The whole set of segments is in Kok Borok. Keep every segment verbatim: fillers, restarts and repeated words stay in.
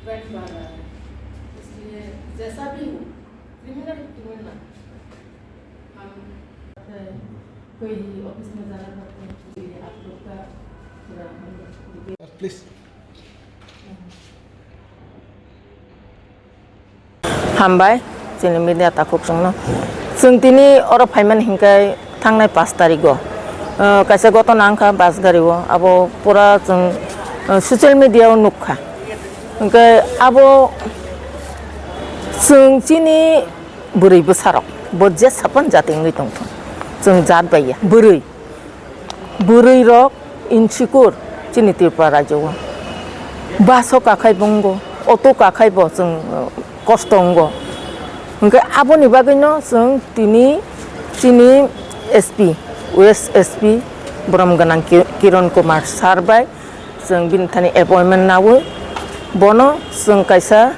इसलिए जैसा भी हो, क्रिमिनल क्यों ना, हम कोई ऑफिस में जाना पड़ता है, इसलिए आप लोग का पूरा हम लोग please. Hambai, chini media takhuk chwngno. Chwng tini oro phaimani hinkhe thangnai pash tarigo, ah, kaisa gotona wngkha bus gari o, abo pura chwng, ah, social media o nukha. Hinkhe abo chwng chini bwrwi bwsarok, bo je sapan jati wngwi tongthung, chwng jat bai ya, bwrwi. Bwrwi rok insecure chini Tripura rajyo o. Bus o kakhai bo wngo, auto kakhai bo chwng, uh, kosto wngo. Hinkhe aboni bagwi no chwng tini chini S P, West S P borom gwnang Ki-, Kiran Kumar sir bai chwng bini thani appointment nawi bono chwng kaisa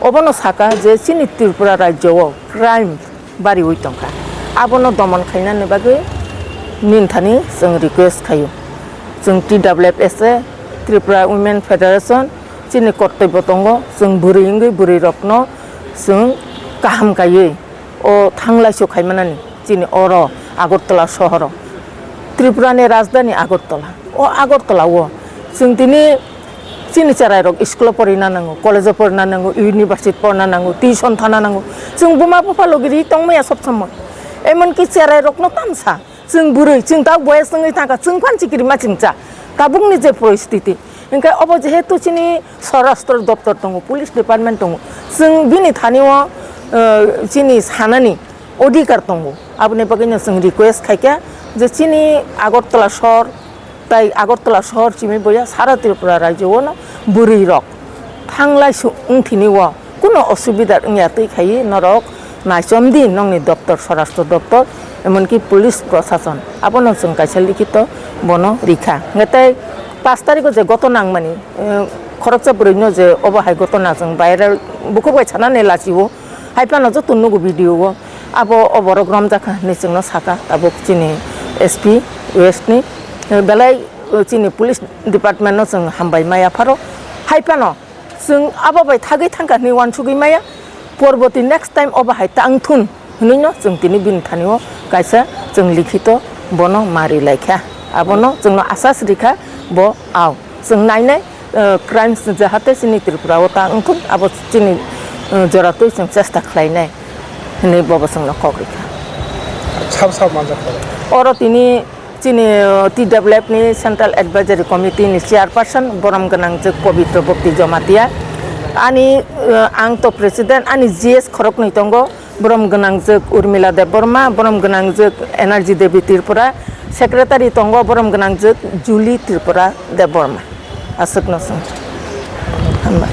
obono saka je chini Tripura rajyo o crime bariwi tongkha. Abono domon khainani bagwi nini thani chwng request khaio. Chwng T W F S A, Tripura Women Federation, chini kortobyo tongo, chwng bwrwi wngwi bwrwi rokno chwng kaham kaiwi o thanglaisu khaimanani chini oro Agartala sohoro. Tripura ni rajdhani Agartala. O Agartala o chwng tini chini cherai rok school o porina nango, college o porina nango, university porina nango, tuition thana nango. Chwng buma bupha logi ri tongmaya sob somoi. Emonki cherai rokno tamsa. Chwng bwrwi, chwng ta boyes wngwi thangkha, chwng phan chikiri ma chwngcha. Tabukni je poristiti. Hinkhe obo jehetu chini Swarashtra doptor tongo, police department tongo. Chwng bini thani o, eh, chini sanani odhikar tongo. Aboni bagwino chwng request khaikha je chini Agartala sohor tai Agartala sohor chimi boya sara Tripura rajyo o no bwrwi rok thanglaisu wngthini o kuno osubida wngya twi khai norok naichomdi nongni doptor, Swarashtra doptor, emonki police prosason. Abono chwng kaisa likhito bono rikha. Hwnkhe tei pash tarikh o je gotona wngmani, eh, khoroksa bwrwino je obo hai gotona chwng viral bukhuk bai sanani lachi o. Hai phano joto nugo video o. Abo oborok romjakha hinwi chwngno saka tabuk chini S P West ni, eh, belai, eh, chini police department no chwng hambai maya pharo. Hai phano chwng abo bai thagwi thangkha hinwi uansugwi maya. Porboti next time obo hai ta wngthun hinwi no chwng tini bini thani o kaisa chwng likhito bono mari laikha. Abono chwngno asas rikha bo ao. Chwng nainai, eh, crimes jahate chini Tripura o ta wngthun, abo chini, eh, joratwi chwng chesta khlainai hinwi bobo chwngno kok rikha. Sab sab manjak kha. Oro tini chini, eh, T W F ni Central Advisory Committee ni chairperson borom gwnangjwk Pabitra Bhakti Jamatia, ani, eh, ang to president, ani G S khoroknwi tongo. Borom gwnangjwk Urmila Debbarma, borom gwnangjwk Energy Devi Tripura, secretary tongo borom gwnangjwk Julie Tripura Debbarma. Aswkno chwng. Hambai.